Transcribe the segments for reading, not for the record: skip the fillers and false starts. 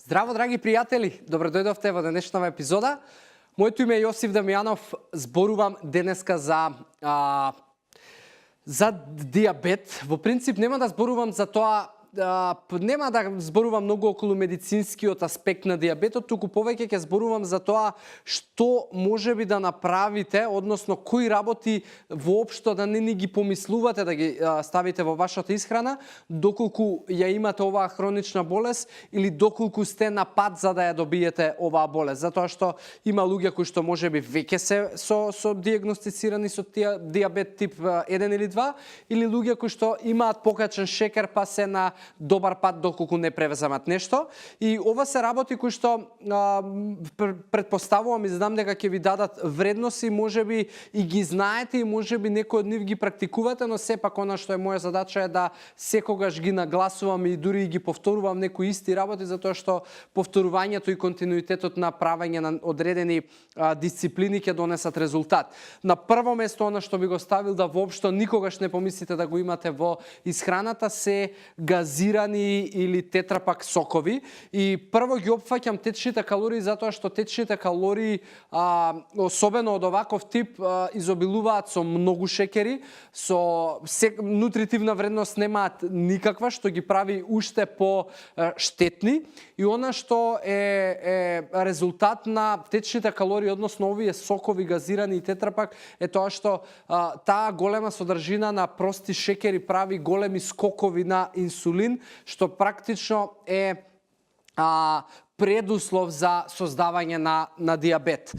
Здраво, драги пријатели! Добро дојдовте во денешната епизода. Моето име е Јосиф Дамјанов. Зборувам денеска за дијабет. Во принцип нема да зборувам за тоа, нема да зборувам многу околу медицинскиот аспект на дијабетот, туку повеќе ќе зборувам за тоа што можеби да направите, односно кои работи воопшто да не ни ги помислувате да ги ставите во вашата исхрана, доколку ја имате оваа хронична болест или доколку сте на пат за да ја добиете оваа болест. Затоа што има луѓе кои што можеби веќе се со дијагностицирани со дијабет тип 1 или 2, или луѓе кои што имаат покачен шекер па се на добар пат доколку не превземат нешто. И ова се работи кои што предпоставувам и знам дека ќе ви дадат вредности, можеби и ги знаете и можеби некои од нив ги практикувате, но сепак она што е моја задача е да секогаш ги нагласувам и дури и ги повторувам некои исти работи, затоа што повторувањето и континуитетот на правење на одредени дисциплини ќе донесат резултат. На прво место она што би го ставил да воопшто никогаш не помислите да го имате во исхраната се газирани или тетрапак сокови. И прво ги опфаќам течните калории затоа што течните калории особено од оваков тип изобилуваат со многу шекери, со нутритивна вредност немаат никаква, што ги прави уште по штетни. И она што е резултат на течните калории, односно овие сокови, газирани и тетрапак, е тоа што таа голема содржина на прости шекери прави големи скокови на инсулин, што практично е предуслов за создавање на дијабет.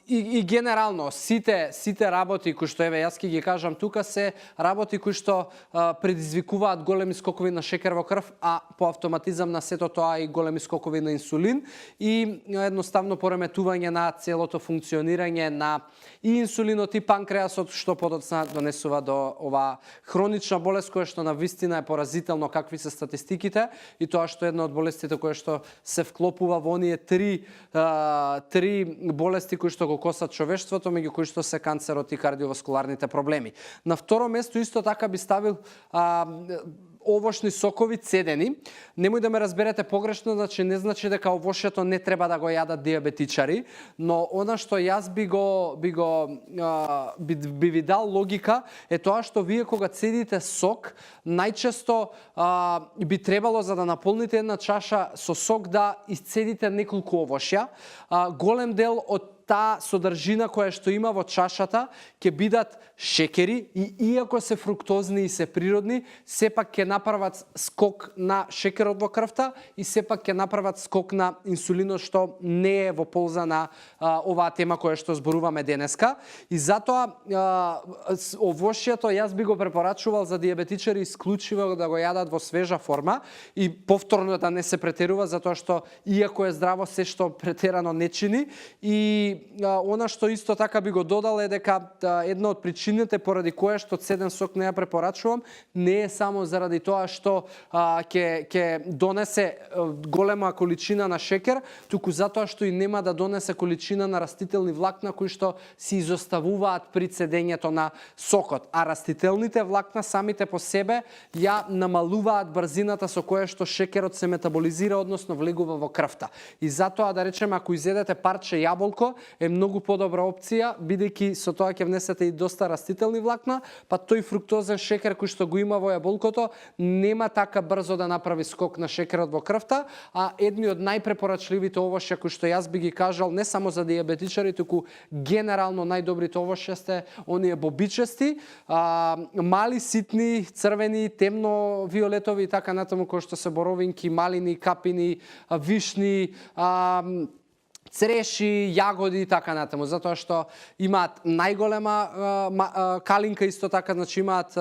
И генерално, сите работи кои што, јас ќе ги кажам тука, се работи кои што предизвикуваат големи скокови на шекер во крв, а по автоматизам на сето тоа и големи скокови на инсулин и едноставно пореметување на целото функционирање на и инсулинот и панкреасот, што подоцна донесува до оваа хронична болест која што навистина е поразително какви се статистиките и тоа што е една од болестите која што се вклопува во оние три болести кои што го косат човештвото, меѓу кои што се канцерот и кардиоваскуларните проблеми. На второ место исто така би ставил овошни сокови цедени. Немој да ме разберете погрешно, значи не значи дека овошјето не треба да го јадат дијабетичари, но она што јас би ви дал логика е тоа што вие кога цедите сок, најчесто би требало за да наполните една чаша со сок да исцедите неколку овошја. Голем дел од таа содржина која што има во чашата ќе бидат шекери и иако се фруктозни и се природни, сепак ќе направат скок на шекерот во крвта и сепак ќе направат скок на инсулинот, што не е во полза на оваа тема која што зборуваме денеска. И затоа овошјето јас би го препорачувал за дијабетичари исклучиво да го јадат во свежа форма и повторно да не се претерува, затоа што иако е здраво, се што претерано не чини. И она што исто така би го додал е дека една од причините поради која што цеден сок не ја препорачувам не е само заради тоа што ќе донесе голема количина на шекер, туку затоа што и нема да донесе количина на растителни влакна кои што се изоставуваат при цедењето на сокот. А растителните влакна самите по себе ја намалуваат брзината со која што шекерот се метаболизира, односно влегува во крвта. И затоа да речеме ако изедете парче јаболко е многу подобра опција, бидејќи со тоа ќе внесете и доста растителни влакна, па тој фруктозен шекер кој што го има во јаболкото нема така брзо да направи скок на шекерот во крвта, а едни од најпрепорачливите овошја кои што јас би ги кажал не само за дијабетичари, туку генерално најдобрите овошја сте оние бобичести, мали, ситни, црвени, темно виолетови и така натаму, кои што се боровинки, малини, капини, вишни, цреши, јагоди и така натаму, затоа што имаат најголема калинка, исто така, значи имаат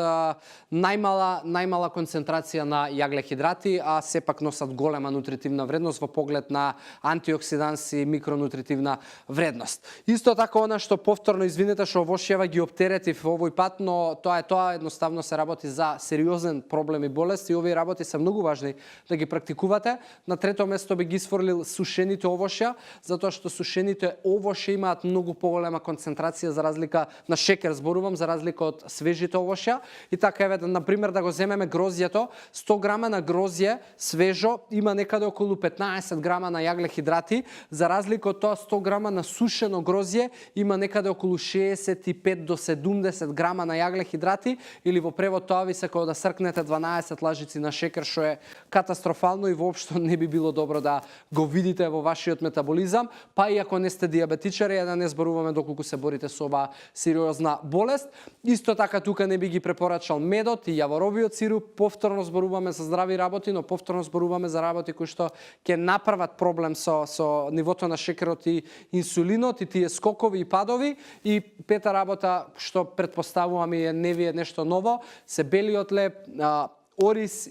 најмала концентрација на јаглехидрати, а сепак носат голема нутритивна вредност во поглед на антиоксиданси и микронутритивна вредност. Исто така она што повторно, извинете што овошјава ги оптеретив овој пат, но тоа едноставно се работи за сериозен проблем и болест и овие работи се многу важни да ги практикувате. На трето место би ги сфрлил сушените овошја, затоа што сушените овошја имаат многу поголема концентрација за разлика на шекер, зборувам, за разлика од свежите овошја. И така еве, на пример да го земеме грозјето, 100 грама на грозје свежо има некаде околу 15 грама на јаглехидрати, за разлика од тоа 100 грама на сушено грозје има некаде околу 65 до 70 грама на јаглехидрати, или во превод тоа ви се како да сркнете 12 лажици на шекер, што е катастрофално и воопшто не би било добро да го видите во вашиот метаболизам, па и ако не сте диабетичари, да не зборуваме доколку се борите со оваа сериозна болест. Исто така тука не би ги препорачал медот и јаворовиот сируп. Повторно зборуваме за здрави работи, но повторно зборуваме за работи кои што ќе направат проблем со нивото на шекерот и инсулинот и тие скокови и падови. И пета работа што претпоставувам и не ви е нешто ново, се белиот леб, ориз,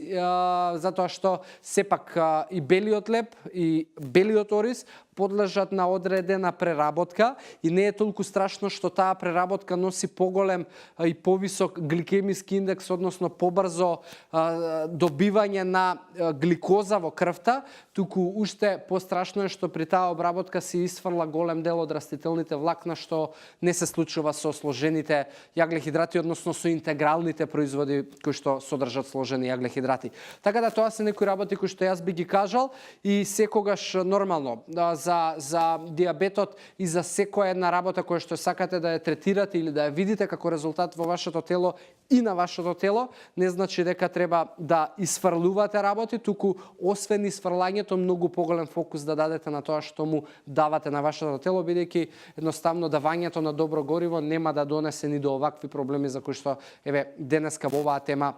затоа што сепак и белиот леб и белиот ориз подлежат на одредена преработка и не е толку страшно што таа преработка носи поголем и повисок гликемиски индекс, односно побрзо добивање на гликоза во крвта, туку уште пострашно е што при таа обработка се исфрла голем дел од растителните влакна, што не се случува со сложените јаглехидрати, односно со интегралните производи кои што содржат сложени јаглехидрати. Така да тоа се некои работи кои што јас би ги кажал и секогаш нормално за диабетот и за секоја една работа која што сакате да ја третирате или да ја видите како резултат во вашето тело и на вашето тело, не значи дека треба да исфрлувате работи, туку освен исфрлањето многу поголем фокус да дадете на тоа што му давате на вашето тело, бидејќи едноставно давањето на добро гориво нема да донесе ни до овакви проблеми за кои што еве денеска во оваа тема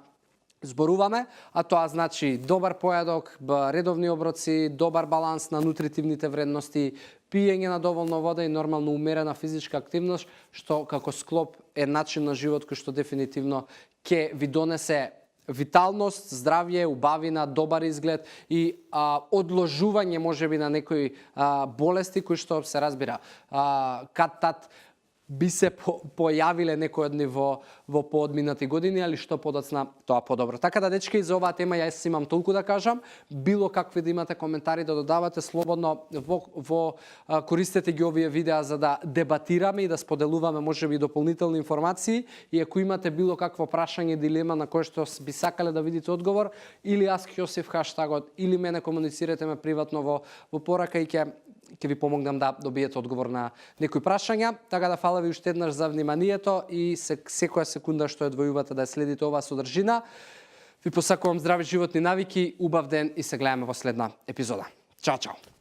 зборуваме, а тоа значи добар појадок, редовни оброци, добар баланс на нутритивните вредности, пиење на доволно вода и нормално умерена физичка активност, што како склоп е начин на живот кој што дефинитивно ќе ви донесе виталност, здравје, убавина, добар изглед и одложување можеби на некои болести кои што се разбира кад-тад би се појавиле некои од нив во поодминати години, али што подоцна, тоа подобро. Така да, дечки, за оваа тема јас имам толку да кажам. Било какви да имате коментари да додавате, слободно користете ги овие видеа за да дебатираме и да споделуваме можеби дополнителни информации. И ако имате било какво прашање, дилема на кое што би сакале да видите одговор, или Ask Јосиф хаштагот, или мене комуницирате ме приватно во порака и ќе ви помогнам да добиете одговор на некои прашања. Така да, фала ви уште еднаш за вниманието и секоја секунда што ја одвојувате да следите оваа содржина. Ви посакувам здрави животни навики, убав ден и се гледаме во следна епизода. Чао, чао!